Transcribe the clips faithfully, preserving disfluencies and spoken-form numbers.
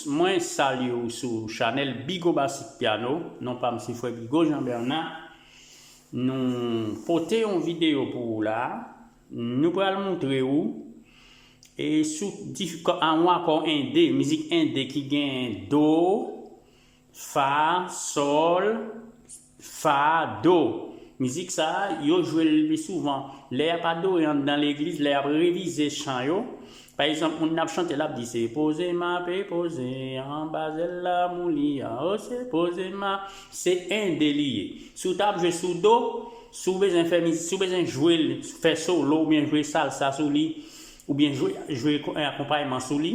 Mwen salye w sou chanèl Bigo Basic Piano. Non pa m se frè Bigo Jean Bernard. Nou pote yon videyo pou ou la. Nou pral montre ou e sou dif- an yon akò ende, mizik ende ki gen do, fa, sòl, fa, do. Mizik sa a, yo jwe l pi souvan lè y ap adore anndan legliz, lè y ap revize chan yo. Pa egzanp, moun nan ap chante, l ap di, "Se poze m ape poze anba zèl lanmou li a, o se poze m a." Se ende li ye. Si w t ap jwe sou do, si w bezwen fè mizik, si w bezwen jwe l, fè solo oubyen jwe salsa sou li, oubyen jwe, jwe ko- akonpayman sou li,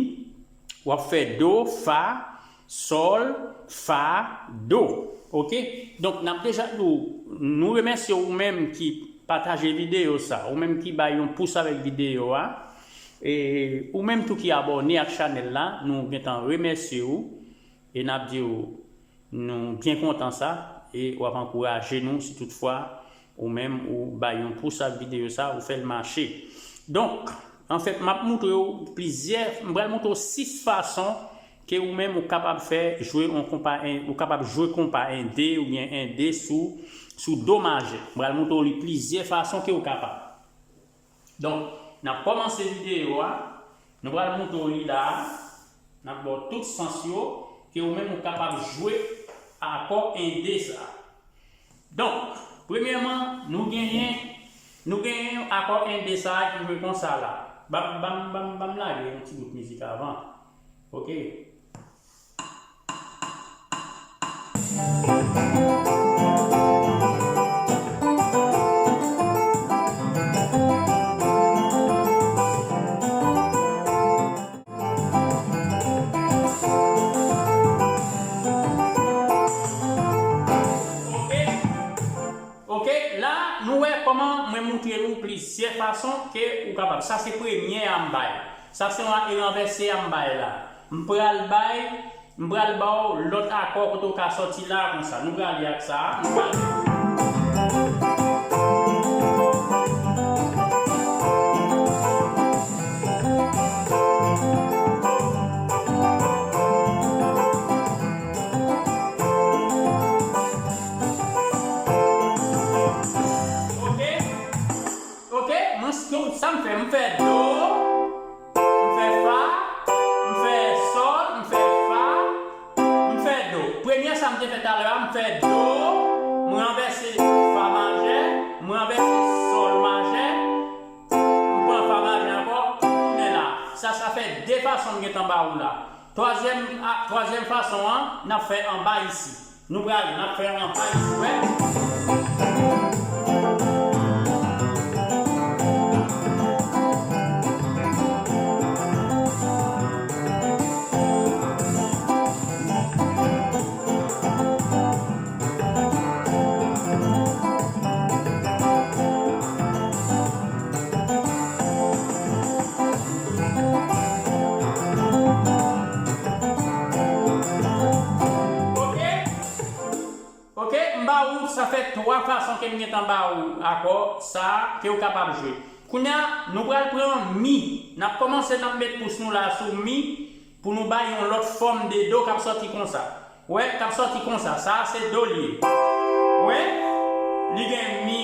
w ap fè do, fa, sòl, fa, do. Oke? Donk, n ap deja di w, nou remèsye ou menm ki pataje videyo sa, ou menm ki bay yon pous avèk videyo a, e ou menm tou ki abòne ak chanèl la, nou gentan remèsye ou, e n ap di w, nou byen kontan sa, e w ap ankouraje nou si toutfwa ou menm ou bay yon pous ak videyo sa, ou fè l mache. Donk, anfèt, m ap montre w plizyè, m pral montre w sis fason ke ou menm ou kapab fè jwe yon konpa, en- ou kapab jwe konpa ende oubyen ende sou, sou do majè. M pral montre w li plizyè fason ke ou kapab. Donk, n ap kòmanse videyo a. Nou pral montre w li la a. N ap ba w tout sans yo ke ou menm ou kapab jwe akò ende sa a. Donk, premyèman, nou genyen, nou genyen akò ende sa a ki jwe konsa la. Ban m, ban m, ban m, ban m lage yon ti bout mizik avan. Oke. Oke. Oke, la, nou wè kòman mwen montre nou plizyè fason ke ou kapab. Sa se premye a m bay. Sa se yon e ranvèse a m bay la. M pral bay, m pral ba w lòt akò kote w ka sòti la konsa. Nou prale ak sa. Nou prale. Oke. Oke, mwen, sa m fè, m fè do, m fè fa, m fè sòl, m fè fa, m fè do. Premye sa m te fè talè a, m fè do, m ranvèse fa majè, m ranvèse sòl majè, m pran fa majè ankò, m tounen la. Sa, sa fè de fason m gentan ba ou la. Twazyèm, a, twazyèm fason an, n ap fè anba isi. Nou prale, n ap fè anba isi, wè. Oke? Oke, m ba ou, sa fè twa fason ke m gentan ba ou akò sa a ke ou kapab jwe. Kounye a, nou pral pran mi. N ap kòmanse, n ap met pous nou la sou mi pou nou bay yon lòt fòm de do k ap sòti konsa. Wè, k ap sòti konsa. Sa a se do li ye. Wè, li gen mi,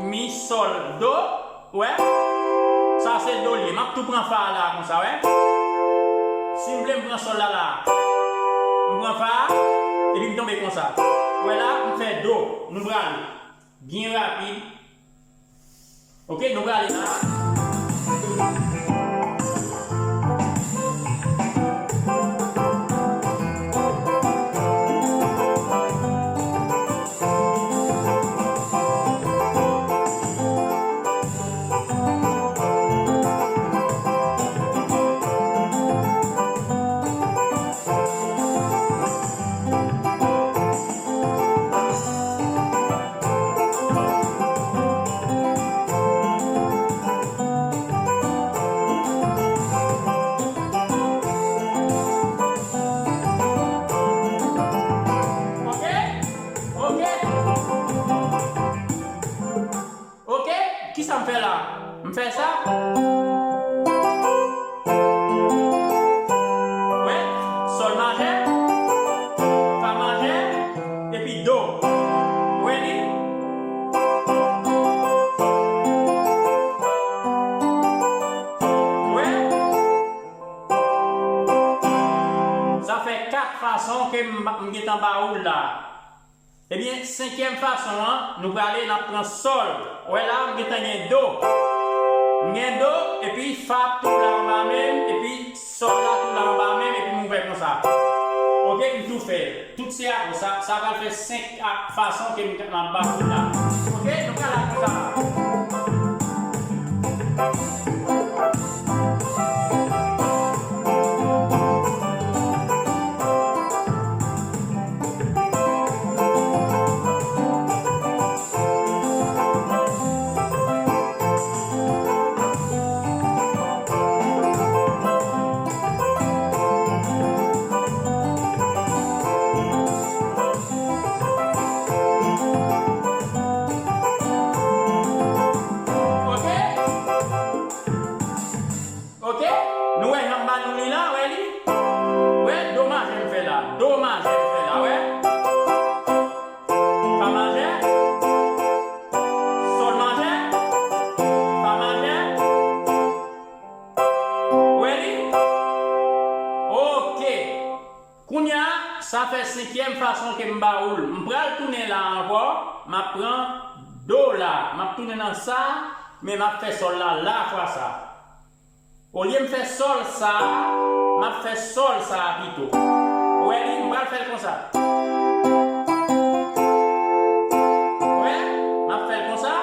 mi, sòl, do. Wè, sa se do li ye. M ap tou pran fa a la konsa, wè. Si m vle m pran sòl la la. M pran fa a, epi m tonbe konsa. Wè la, m fè do. Nou prale. Byen rapid. Oke, nou prale la. Oke? Oke? Oke? Kisa m fè la? M fè sa? Wè, sòl majè, fason ke m, m gentan ba ou l la. Ebyen, senkyèm fason an, nou prale, n ap pran sòl. Ou wè la, m gentan gen do. M gen do, epi fa tou la anba menm, epi sòl la tou la anba menm, epi m ouvè konsa. Oke, m tou fè. Tout se akò, sa, sa pral fè senk ak fason ke m, m ap ba ou la. Oke, nou pral la konsa. Oke? Oke? Nou wè jan m ba nou li la, wè li? Wè, do majè m fè la. Do majè m fè la, wè? Fa majè. Sòl majè. Fa majè. Wè li? Oke. Kounye a, sa fè senkyèm fason ke m ba ou l. M pral tounen la ankò. M ap pran do la. M ap tounen nan sa, men m ap fè sòl la la fwa sa. Olye m fè sòl sa a, m ap fè sòl sa a pito. Ou wè li, m pral fè l konsa. Ou wè, m ap fè l konsa.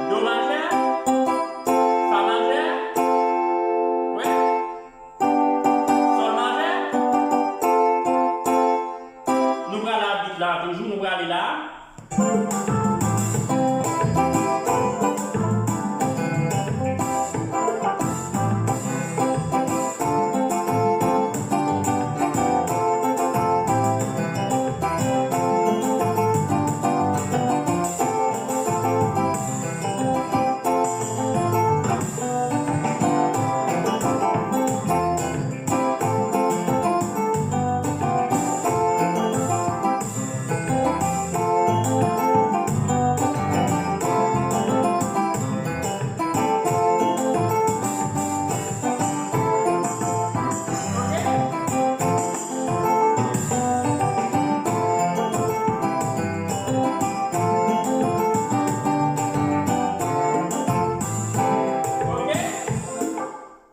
Do majè, fa majè. Ou wè, sòl majè. Nou pral la bit la toujou, nou prale la. Oke?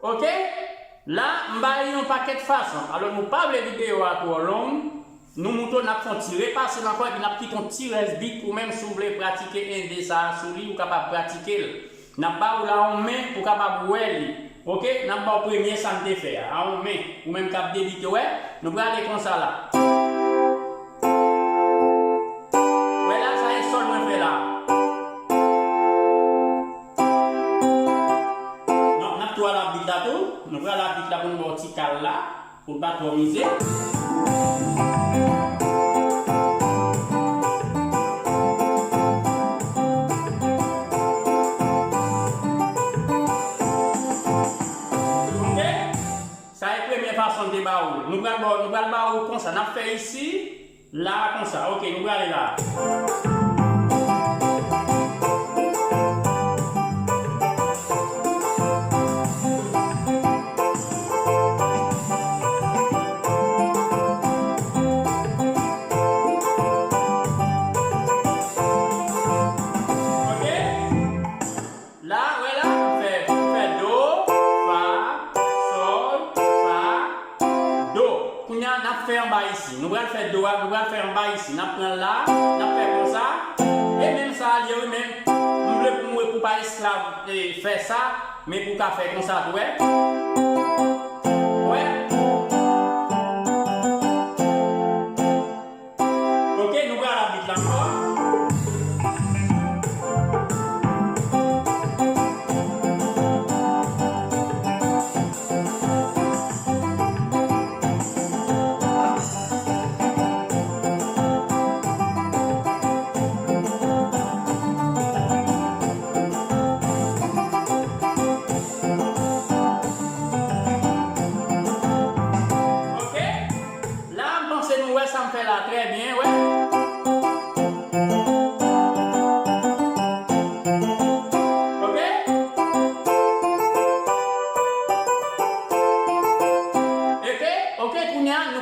Oke? La, m ba li yon pakèt fason. Alò, nou pa vle videyo a twò long. Nou montre w, n ap fè yon ti repase l ankò, epi n ap kite yon ti rès bit pou ou menm, si w vle pratike ende sa a sou li, ou kapab pratike l. N ap ba ou la yon men pou w kapab wè li. Oke? N ap ba w premye sa n te fè a, a yon men. Ou menm k ap debite, wè? Nou prale konsa la. Wè la, sa e sòl mwen fè la. Non, n ap tou al abit la tou. Nou pral abit la pou n ba w ti kal la, pou l pa twò mize. Oke? Sa e premye fason m te ba ou. Nou pral ba w, nou pral ba ou konsa. N ap fè isi. La konsa, oke, nou prale la. Oke? La, wè la, m fè, m fè do, fa, sòl, fa, do. Kounye a, n ap fè anba isi. Nou pral fè do a, nou pral fè anba isi. N ap pran la, n ap fè konsa. E menm sa a l ye wi, men m vle pou m wè pou pa esklav, e, fè sa, men pou w ka fè konsa tou, wè. Wè. Oke, nou pral abit la ankò.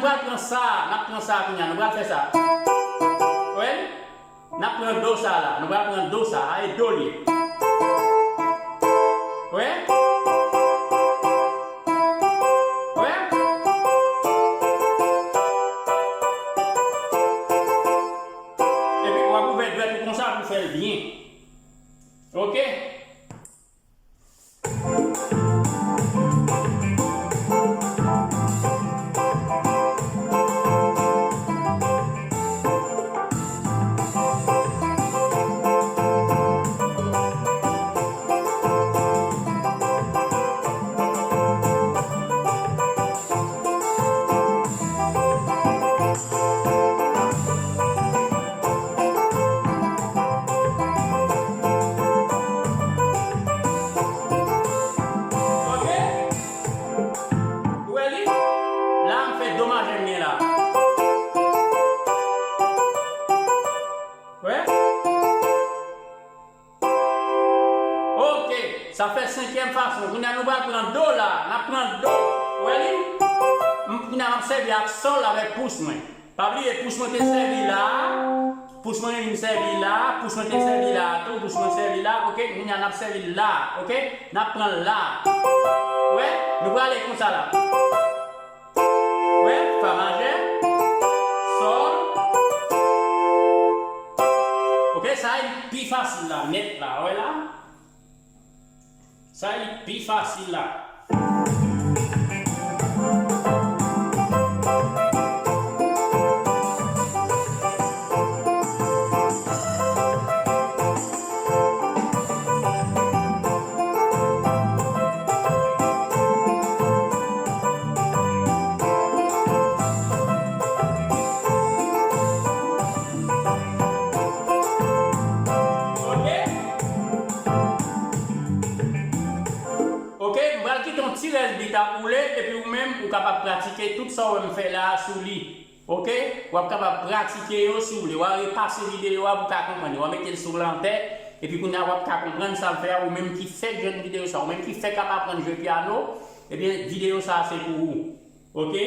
pral pran sa, n ap pran sa kounye a, nou pral fè sa. Wè? N ap pran do sa la, nou pral pran do sa, a e do li ye. Wè? Wè? Epi w ap ouvè dwèt ou konsa pou fè l byen. Oke? Oke? Ou wè li? La, m fè do majè m gen la. Wè? Oke, sa fè senkyèm fason. Kounye a nou pral pran do la. N ap pran do. Ou wè li? M, kounye a m ap sèvi ak sòl avèk pous mwen. Pa bliye, pous mwen te sèvi la a. Pous mwen vin sèvi la a. Pous mwen te sèvi la a tou. Pous mwen sèvi la a. Oke, kounye a n ap sèvi la a. Oke? N ap pran la a. Ou wè? Nou prale konsa la. Ou wè? Fa majè. Sòl. Oke, sa a li pi fasil la, nèt la. Ou wè la? Sa li pi fasil la. Oke? Oke, m pral kite yon ti rès bit ap woule, epi ou menm, ou kapab pratike tout sa w wè m fè la a sou li. Oke? W ap kapab pratike yo si w vle. W a repase videyo a pou w ka konprann yo. W a mete l sou lantè, epi kounye a w ap ka konprann sa m fè a, ou menm ki fèk jwenn videyo sa, ou menm ki fèk ap aprann jwe pyano, ebyen, videyo sa a se pou ou. Oke?